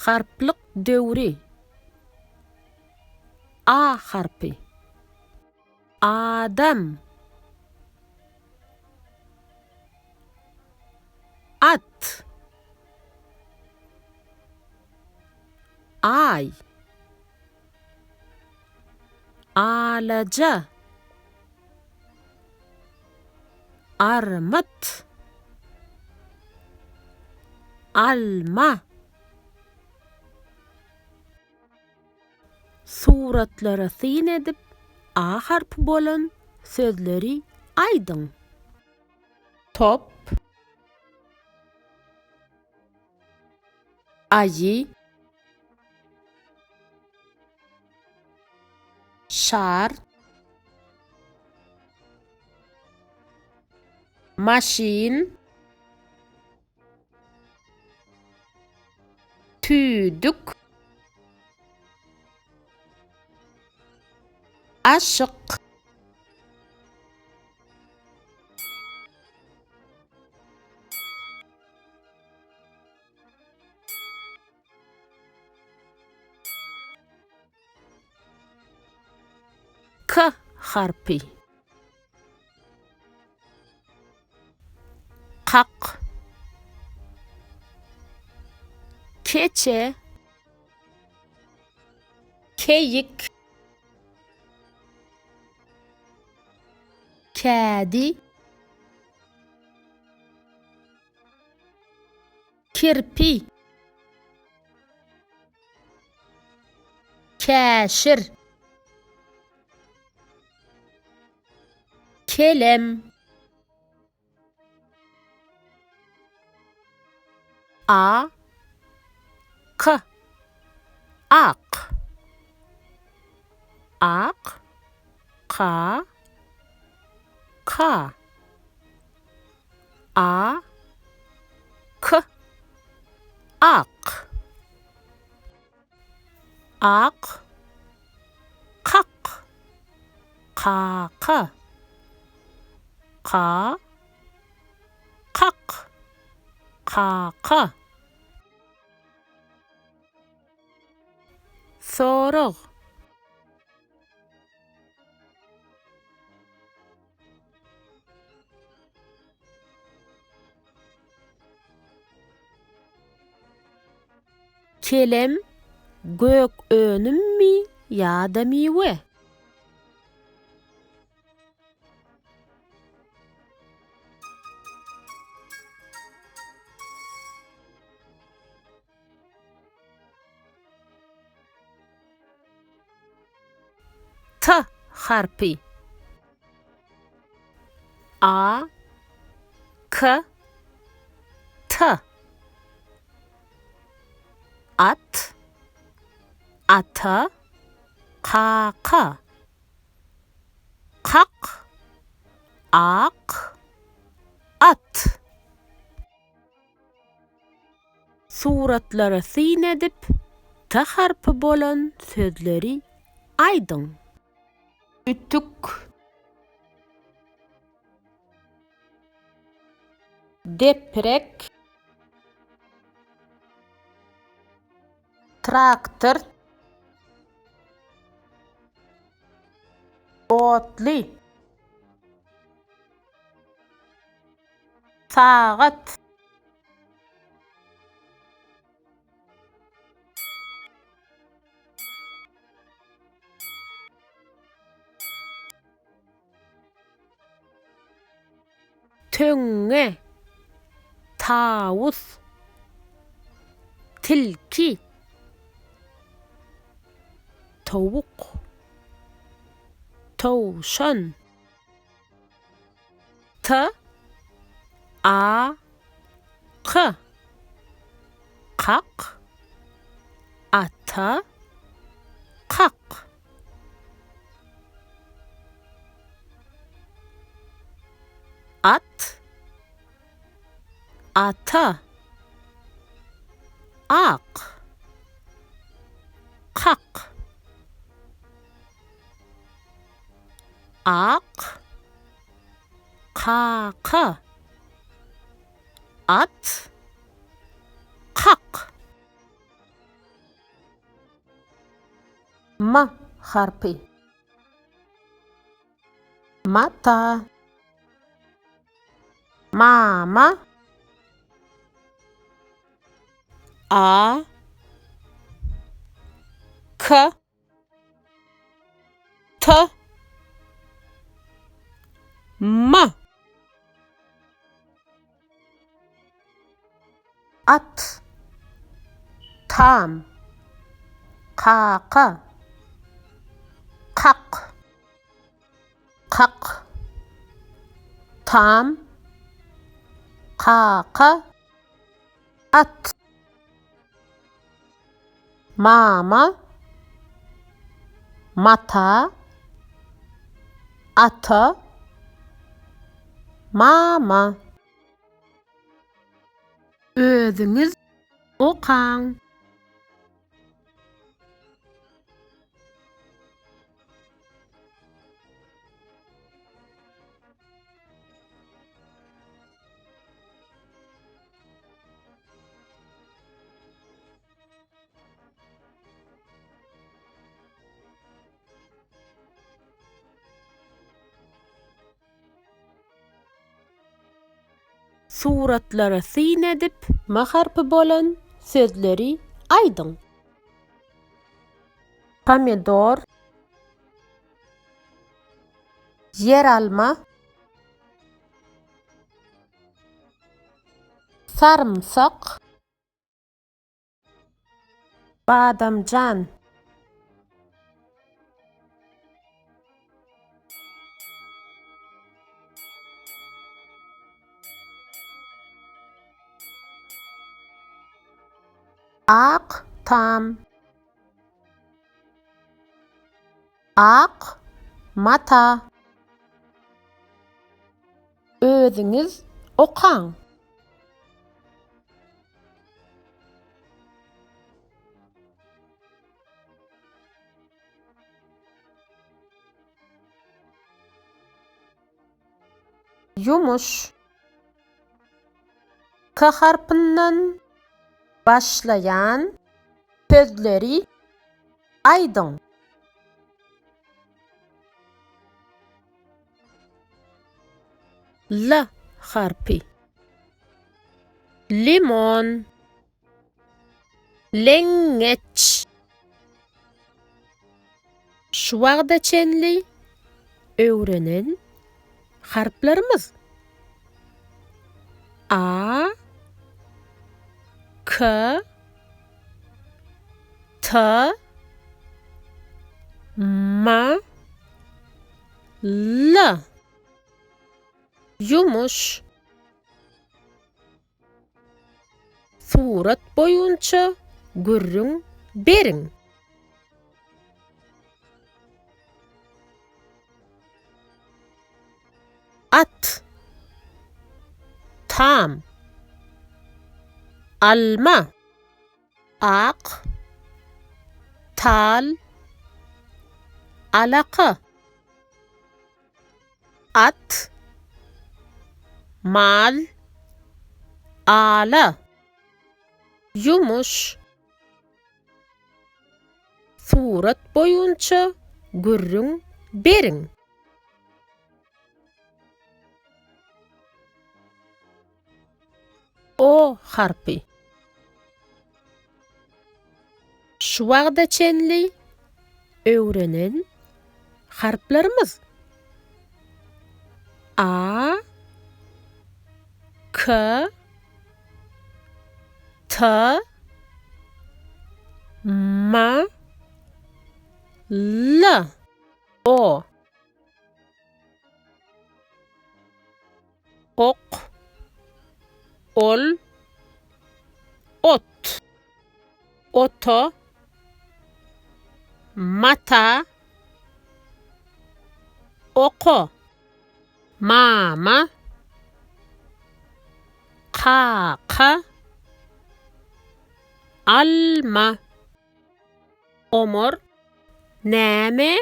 Harplyk döwri. A harpy. Adam. At. Aý. Alaja. Armyt. Alma. Suratlara syn edip, A harpy bolan sözleri aýdyň. Top. Aýy. Şar. Maşyn. Tüýdük. Aşyk. K harpy. Kak. Keçe. Keýik. Kädi. Kirpi. Käşir. Kelem. A. K. Ak. Ak. Ka. Ka. A. K. Ak. Ak. Kak. Kaka. Ka. Kak. Kaka. Sorag. Kelem gök önümmi ýa-da miwe? T harpy. A K T At Ata Kaka Kak Ak At Suratlara syn edip, T harpy bolan sözleri aýdyň. Ütük. Deprek. Traktor. Otly. Sagat. Töňňe, tawus, tilki, towuk, towşan. T A K Kak Ata Kak At Ata Ak Kak Ak Kaka. At. Kak. M harpy. Mata. Mama. A. K. T. M. At. Tam. Kaka. Kak. Kak. Tam. Kaka. At. Mama. Mata. Ata. Mama. Özüňiz okaň. Suratlara syn edip, M harpy bolan sözleri aýdyň. Pomidor, ýeralma, sarymsak, Badamjan. Ak tam. Ak mata. Özüňiz okaň. Ýumuş. K harpyndan başlaýan sözleri aýdyň. L harpy. Limon. Leňňeç. Şu wagta çenli öwrenen harplarymyz A K T M L. Ýumuş. Surat boýunça gürrüň beriň. At. Tam. Alma. Ak. Tal. Alaka. At. Mal. Ala. Ýumuş. Surat boýunça gürrüň beriň. O harpy. Şu wagta çenli öwrenen harplarymyz A K T M L O Ok, ol, ot. Oto, mata, oko. Mama, kaka, alma. Omar näme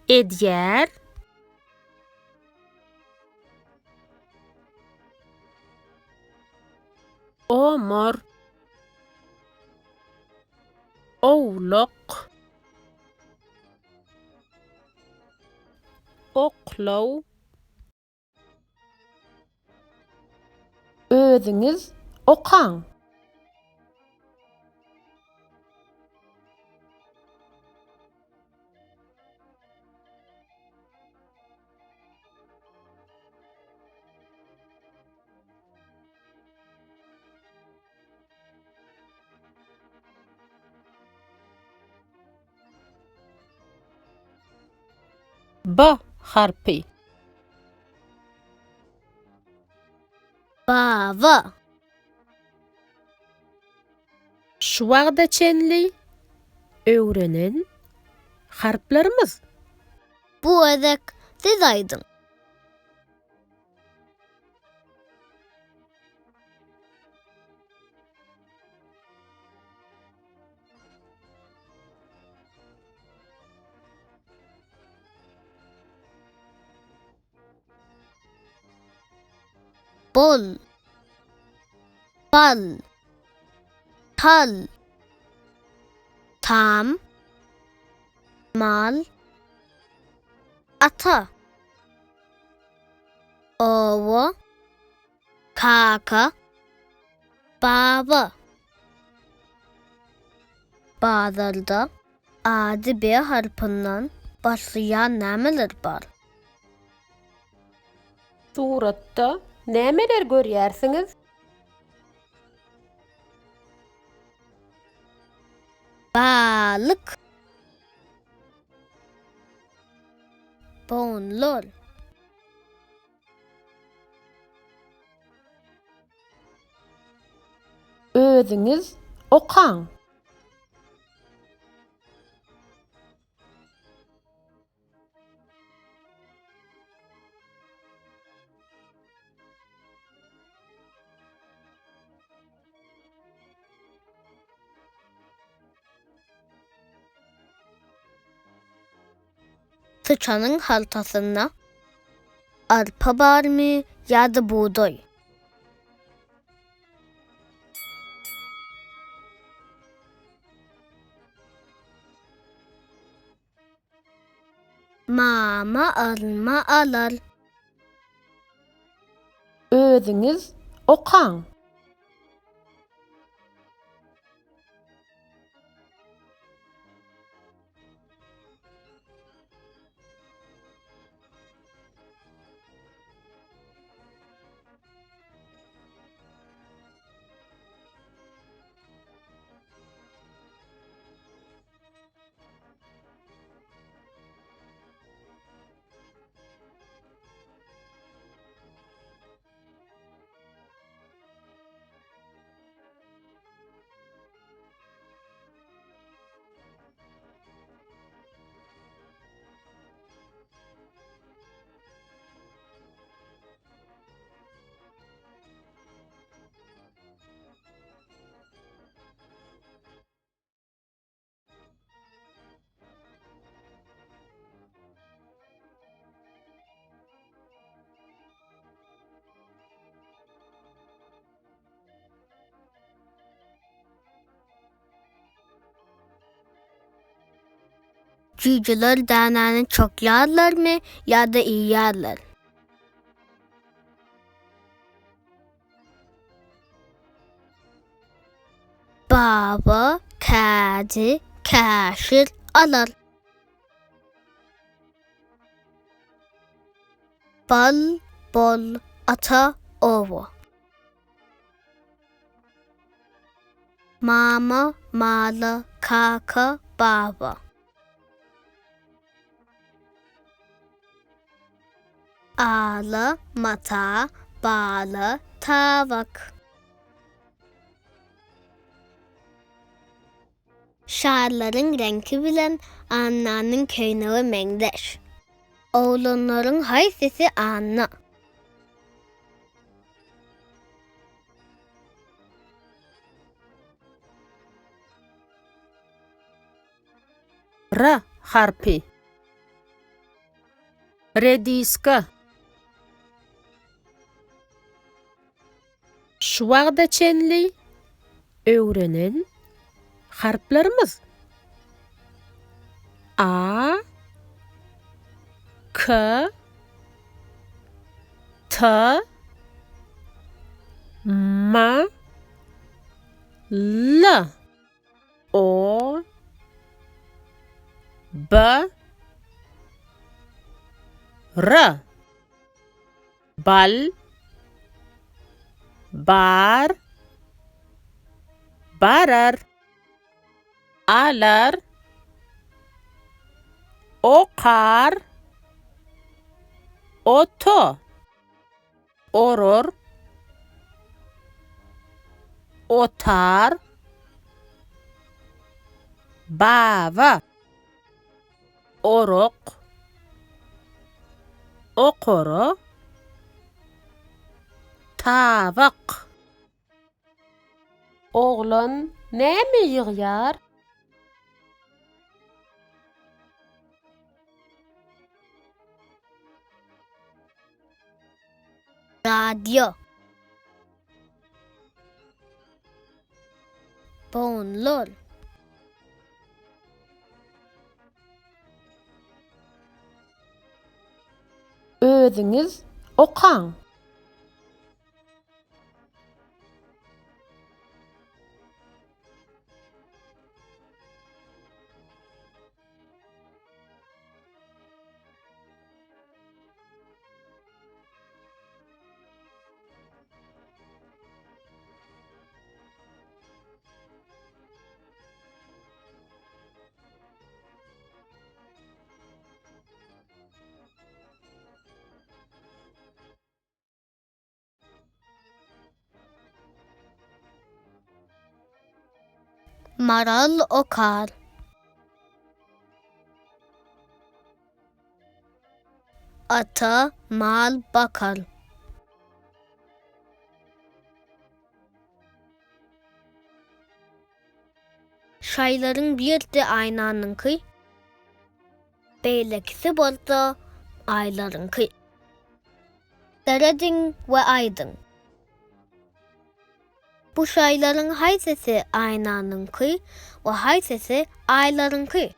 edýär? Omar. Owlak. Oklaw. Özüňiz okaň. B harpy. Baba. Şu wagta çenli öwrenen harplarymyz. Bu gezek siz aýdyň. Bol. Bal. Tal. Tam. Mal. Ata. Oba. Kaka. Baba. Bazarda ady B harpyndan başlaýan nämeler bar? Suratda nämeler görýärsiňiz? Balyk. Bonlar. Özüňiz okaň. Syçanyň haltasynda arpa barmy ýa-da bugdaý? Mama alma alar. Özüňiz okaň. Jüýjeler dänäni çokýarlarmy ýa-da iýýärler? Baba kädi käşir alar. Bal bol ata oba. Mama mala kaka baba. Ala mata bala tabak. Şarlaryň reňki bilen Annanyň köýnegi meňzeş. Oglanlaryň haýsysy Anna? R harpy. Rediska. Şu wagta çenli öwrenen harplarymyz, A. K T M L O B R Bal Bar Barar Alar Okar Oto Orar Otar Baba Orak Okara Tabak Oglan näme ýygýar? Radio. Bonlar. Özüňiz okaň. Maral okar. Ata mal bakar. Şaýlaryň birdi Aýnanyňky, beýlekisi bolsa Aýlaryňky. Serediň we aýdyň. Bu şaýlaryň haýsysy Aýnanyňky we haýsysy Aýlaryňky?